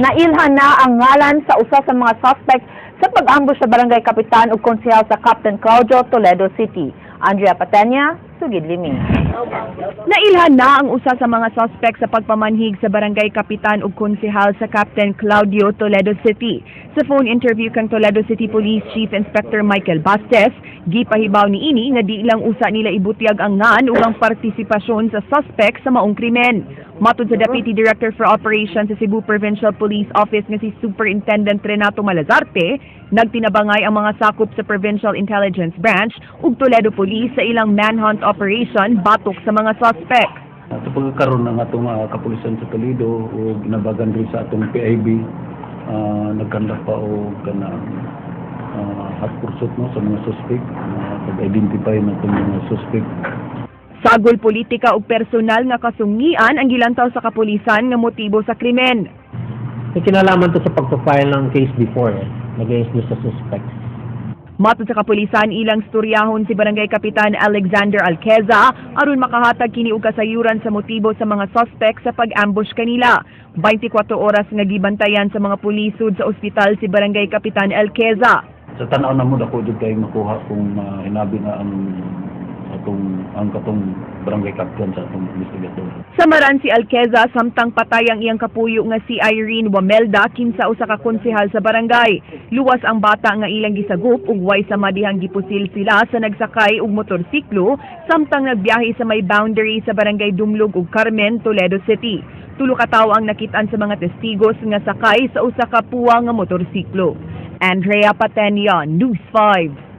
Nailhan na ang ngalan sa usa sa mga suspect sa pag-ambush sa barangay kapitan ug konsehal sa Captain Claudio, Toledo City. Andrea Patenya, sugid limi. Nailhan na ang usa sa mga suspect sa pagpamanhig sa barangay kapitan ug konsehal sa Captain Claudio, Toledo City. Sa phone interview kang Toledo City Police Chief Inspector Michael Bastes, gipahibaw niini nga di lang usa nila ibutyag ang ngan ug ang partisipasyon sa suspect sa maong krimen. Matod sa Deputy Director for Operations sa Cebu Provincial Police Office nga si Superintendent Renato Malazarte, nagtinabangay ang mga sakop sa Provincial Intelligence Branch ug Toledo Police sa ilang manhunt operation batok sa mga suspect. Sa pagkakaroon ng atong kapulisan sa Toledo o ginabagan rin sa atong PIB, nagkandak pa og kanang hot pursuit, no, sa mga suspect, pag-identify na itong mga suspect. Sagol politika ug personal nga kasungian ang gilantaw sa kapulisan nga motibo sa krimen. May kinalaman to sa pagpa-file ng case before eh, against doon sa suspects. Matod sa kapulisan, ilang storyahon si Barangay Kapitan Alexander Alqueza aron makahatag kini og kasayuran sa motibo sa mga suspect sa pag-ambush kanila. 24 oras nga gibantayan sa mga pulis sud sa ospital si Barangay Kapitan Alqueza. Sa tanaw na mo, dako jud kay makuha kung hinabi na ang atong ang katong barangay captain sa atong investigador. Samaran si Alqueza samtang patay ang iyang kapuyo nga si Irene Wamelda, kinsa usa ka konsehal sa barangay. Luwas ang bata nga ilang gisagup ug way sama dihang gipusil sila sa nagsakay og motorsiklo samtang nagbiyahe sa may boundary sa barangay Dumlog ug Carmen, Toledo City. Tulo ka tawo ang nakit-an sa mga testigos nga sakay sa usa ka puwa nga motorsiklo. Andrea Patenia, News 5.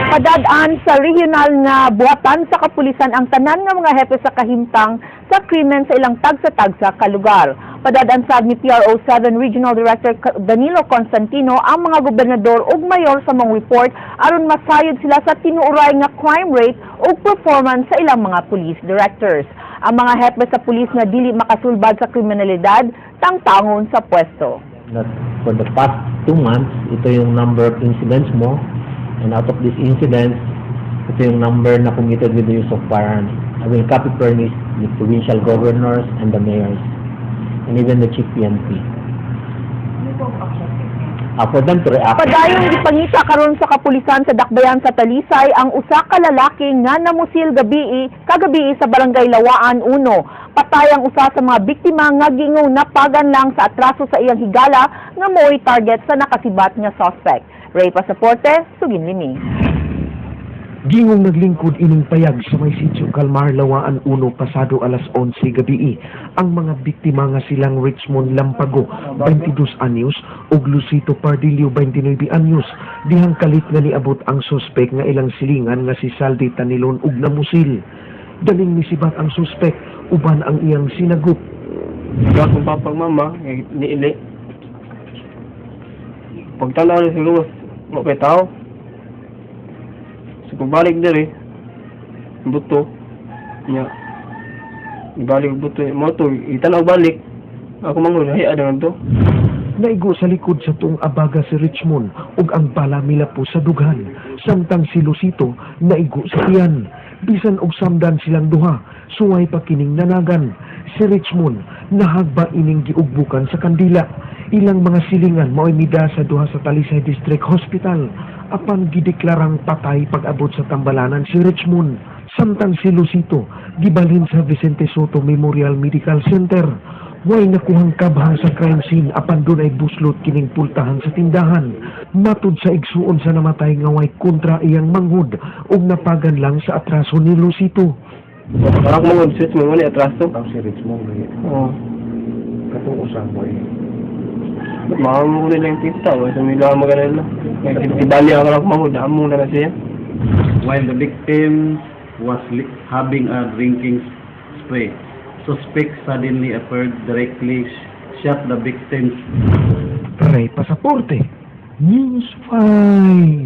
Padad-an sa regional nga buhatan sa kapulisan ang tanan nga mga hepe sa kahimtang sa krimen sa ilang tagsa-tagsa ka lugar. Padad-an sad ni PRO 7 Regional Director Danilo Constantino ang mga gobernador ug mayor sa mga report aron masayod sila sa tinuoray nga crime rate ug performance sa ilang mga police directors. Ang mga hepe sa pulis nga dili makasulbad sa kriminalidad, tangtangon sa pwesto. That for the past 2 months, ito yung number of incidents mo, and out of these incidents, ito yung number na committed with the use of firearms. I will copy furnish the provincial governors and the mayors, and even the chief PNP. For them to react. Padayong gipangita karon sa kapulisan sa Dakbayan sa Talisay ang usa ka lalaki nga namusil gabii kagabii sa barangay Lawaan 1. Patay ang usa sa mga biktima nga giingong napagan lang sa atraso sa iyang higala nga mo'y target sa nakasibat nga suspect. Ray Pasaporte, sugin limi. Gingong naglingkod ining payag sa may sitio Kalmar, Lawaan 1 pasado alas 11 gabii. Ang mga biktima nga silang Richmond Lampago, 22 anyos, ug Lucito Pardillo, 29 anyos. Dihang kalit nga niabot ang suspek nga ilang silingan nga si Saldi Tanilon ug namusil. Daling nisibat ang suspek uban ang iyang sinagup. Gawas mong papag mama, eh, niili. Pagtanaw ni sa gawas, wa kay tao. So pagbalik diri, buto, nya, ibalik ang buto, mo to, itanaw balik, ako manghud, hayaan na to. Naigo sa likod sa tuong abaga si Richmond ug ang bala milapo sa dughan. Samtang si Lucito naigo sa tiyan. Bisan og samdan silang duha, suway pa kining nanagan. Si Richmond nahagba ining giugbukan sa kandila. Ilang mga silingan mao'y mida sa duha sa Talisay District Hospital apan gideklarang patay pag-abot sa tambalanan si Richmond. Samtang si Lucito gibalhin sa Vicente Soto Memorial Medical Center. Way nakuhang kabhang sa crime scene apan dunay buslot kining pultahan sa tindahan. Matud sa igsuon sa namatay nga way kontra iyang manghud ug napagan lang sa atraso ni Lucito. Parang manghud, switch mo, wala atraso. Ang si Richmond, eh, Oo. katong usa mo eh. Maamo ko nila yung pinta, wala sa mila magana nila. Ibali ako lang manghud, amo na na siya. While the victim was having a drinking spree, suspect suddenly appeared, directly shot the victims. Ray Pasaporte, News 5.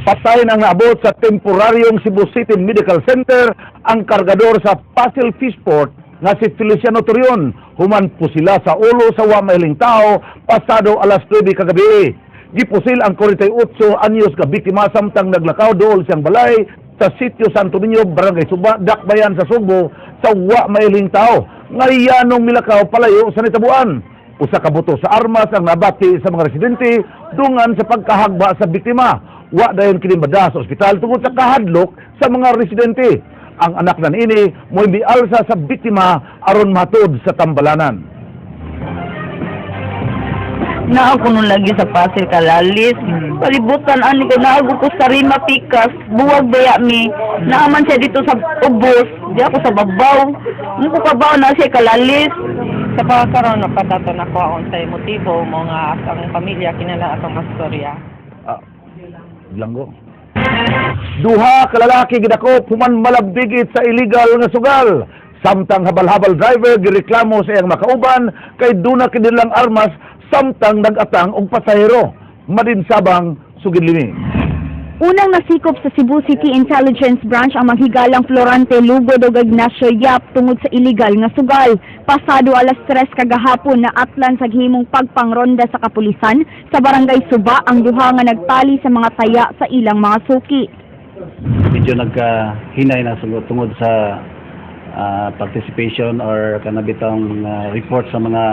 Patay nang naabot sa temporaryong Cebu City Medical Center ang kargador sa Pasil Fishport nga si Feliciano Torion. Human pusila sa ulo sa wa mahiling tao pasado alas 9 kagabi. Gipusil ang 48 anyos nga biktima samtang naglakaw dool siyang balay sa sitio Santo Niño, Barangay Suba, Dakbayan sa Sugbo sa wa mahiling tao. Ngayanong milakaw palayo sa nitabuan. Usa ka buto sa armas ang nabati sa mga residente dungan sa pagkahagba sa biktima. Wa dayon kini madala sa ospital tungod sa kahadlok sa mga residente. Ang anak na niini mo'y mialsa sa biktima aron matud sa tambalanan. Naa ko nun lagi sa Pasir Kalalis. Palibutan ani ko naago ko sa Rima Pikas, buwag baya mi. Naaman siya dito sa ubos, di ako sa babaw. Mo ko kabaw na siya Kalalis. Sa pagkaroon na padato na ko unsay motibo mo nga ang pamilya kinala atong mastorya. Ah, Langgo. Duha ka lalaki gidakop human malabdigit sa illegal nga sugal. Samtang habal-habal driver gireklamo sa iyang makauban kay duna kinilang armas samtang nagatang og pasahero. Madinsabang sugid limi. Unang nasikop sa Cebu City Intelligence Branch ang maghigalang Florante Lugo ug Ignacio Yap tungod sa illegal nga sugal. Pasado alas 3 kagahapon na atlan sa gihimong pagpangronda sa kapulisan sa Barangay Suba ang duha nga nagtali sa mga taya sa ilang mga suki. Medyo nagkahinay na sugod tungod sa participation or kanabitang report sa mga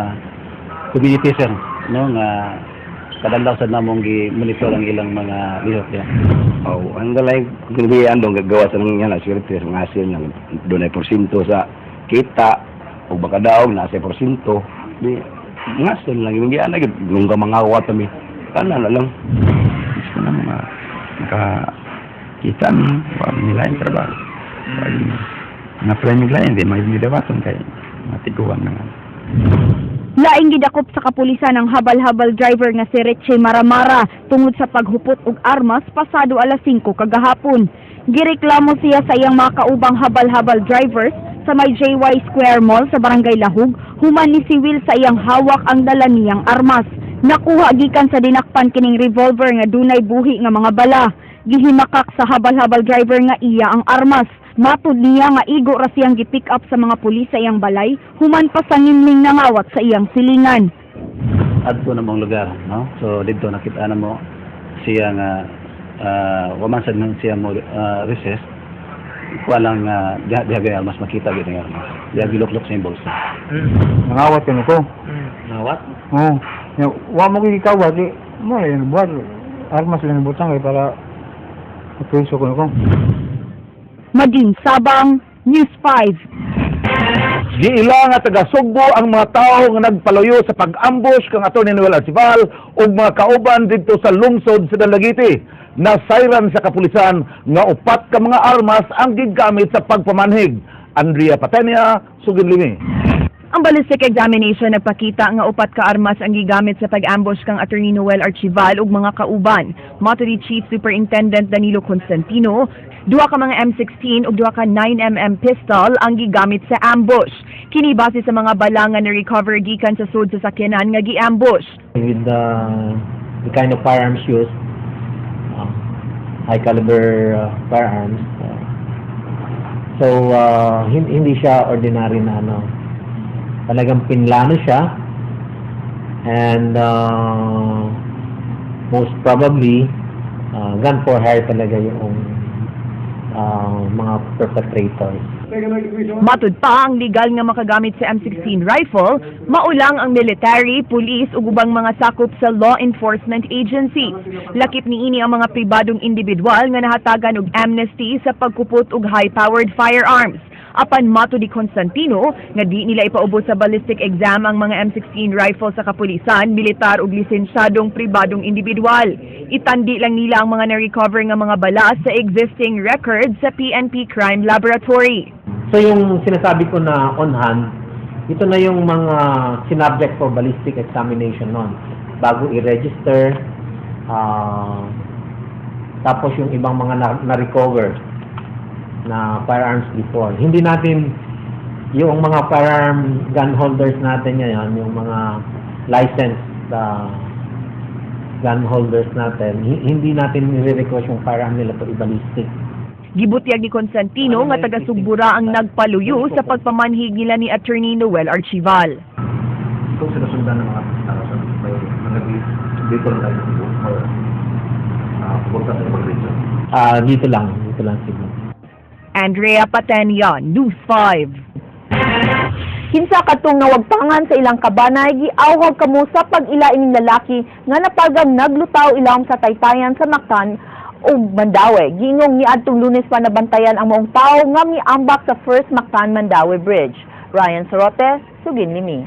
community, sir, no, nga kadalaw sad namong gi-monitor ang ilang mga lihok diya. Oh, ang galay kung andong gagawa sa nang yan, swerte sa mga asin lang doon ay porsyento sa kita o baka daog nasa porsyento di ngasin lang yung giana gid nung ka mga awat kami kana na lang. Gusto na mga naka kita mi wa nila yung trabaho. Pag na prime lain di may midawaton kay matiguan na nga. Laing gidakop sa kapulisan ang habal-habal driver nga si Richie Maramara tungod sa paghupot og armas pasado alas 5 kagahapon. Gireklamo siya sa iyang mga kaubang habal-habal drivers sa may JY Square Mall sa Barangay Lahug human ni siwil sa iyang hawak ang dala niyang armas. Nakuha gikan sa dinakpan kining revolver nga dunay buhi nga mga bala. Gihimakak sa habal-habal driver nga iya ang armas. Matud niya nga igo ra siyang gi-pick up sa mga pulis sa iyang balay, human pa sa nginling nangawat sa iyang silingan. Adto na mong lugar, no? So didto nakita na mo siya nga wa man sad nun siya mo resist. Kuha lang nga diha diha gay armas, makita gyud ang armas. Diha giluklok sa iyang bulsa. Nangawat yun ko. Nawat? Oo. Ya, wa mo kikawat di mo yan buhat. Armas lang butang kay para mapriso ko ko. Madin Sabang, News 5. Giila nga taga Sugbo ang mga tawo nga nagpalayo sa pag-ambush kang ato ni Noel Archival ug mga kauban didto sa lungsod sa Dalagiti. Nasayran sa kapulisan nga upat ka mga armas ang gigamit sa pagpamanhig. Andrea Patenia, sugid limi. Ang ballistic examination nagpakita nga upat ka armas ang gigamit sa pag-ambush kang Attorney Noel Archival ug mga kauban. Matod ni Chief Superintendent Danilo Constantino, duha ka mga M16 ug duha ka 9mm pistol ang gigamit sa ambush. Kini base sa mga bala nga na-recover gikan sa sud sa sakyanan nga gi-ambush. With the kind of firearms used, high caliber firearms. So, hindi siya ordinary na ano. Talagang pinlano siya and most probably gun for hire talaga yung mga perpetrators. Matud pa ang legal nga makagamit sa M16 rifle, maulang ang military, police ug ubang mga sakop sa law enforcement agencies. Lakip niini ang mga pribadong individual nga nahatagan og amnesty sa pagkupot og high-powered firearms. Apan matud ni Constantino nga di nila ipaubos sa ballistic exam ang mga M16 rifle sa kapulisan, militar ug lisensyadong pribadong individual. Itandi lang nila ang mga na-recover nga mga bala sa existing records sa PNP Crime Laboratory. So yung sinasabi ko na on hand, ito na yung mga sinubject for ballistic examination noon bago i-register, tapos yung ibang mga na-recover na firearms before. Hindi natin yung mga firearm gun holders natin ngayon, yung mga licensed gun holders natin, hindi natin nire-request yung firearm nila to i-ballistic. Gibutyag ni Constantino nga taga Sugbura ang nagpaluyo sa pagpamanhig nila ni Attorney Noel Archival. Itong sinusundan ng mga sa may mga dito lang tayo sa or pupunta sa ibang region. Ah, dito lang siguro. Andrea Patenia, News 5. Kinsa katong nawagtangan sa ilang kabanay, giawhag kamo sa pag-ila ining lalaki nga napagang naglutaw ilawom sa taytayan sa Mactan ug Mandaue. Giingong niadtong Lunes pa nabantayan ang maong tawo nga miambak sa First Mactan Mandaue Bridge. Ryan Sorote, sugin nimi.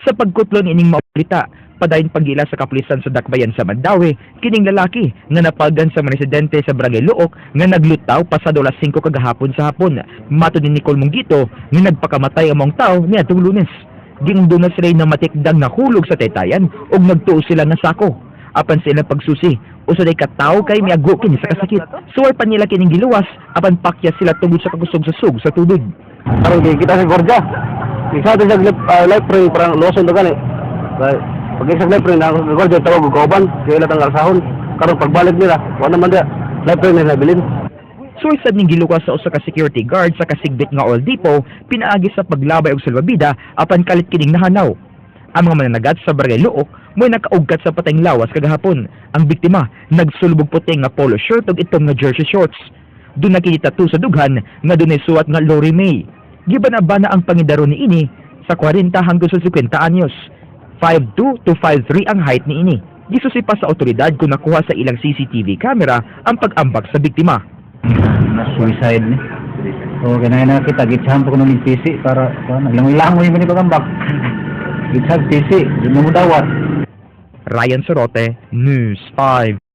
Sa pagkutlon ining maulita, padayon pagila sa kapulisan sa Dakbayan sa Mandaue, kining lalaki nga napagan sa mga residente sa Barangay Luok nga naglutaw pasado alas 5 kagahapon sa hapon. Matod ni Nicole Munguito nga nagpakamatay ang maong tao niadtong Lunes. Giingong na sila na matikdang nahulog sa taytayan ug nagtuo sila nga sako. Apan sa ilang pagsusi, usa day ka tawo kay miago kini sa kasakit. Suway pa nila kining giluwas apan pakya sila tungod sa kakusog sa sug sa tubig. Karon kay kita sa gwardiya. Isa sa life ring parang luwason to gani. Pag isang life ring na gwardiya tawag og kauban, kay ila tang alsahon. Karon pagbalik nila, wa naman dia. Life ring nila bilin. Suway sad ning giluwas sa usa ka security guard sa Kasigbit nga oil depot pinaagi sa paglabay og salbabida apan kalit kining nahanaw. Ang mga mananagat sa Barangay Luok mo'y nakaugkat sa patayng lawas kagahapon. Ang biktima nagsulbog puti nga polo shirt ug itom nga jersey shorts. Duna kini tattoo sa dughan nga dunay suwat nga Lori May. Gibana-bana ang pangidaron ni ini sa 40 hangtod sa 50 anyos. 5'2 to 5'3 ang height ni ini. Gisusi pa sa otoridad kung nakuha sa ilang CCTV camera ang pag-ambak sa biktima. Suicide ni. So ganay na kita gitsahan pa kuno ning PC para kuan langoy-langoy man ni pagambak. Gitshag PC, di mo dawat. Ryan Sorote, News 5.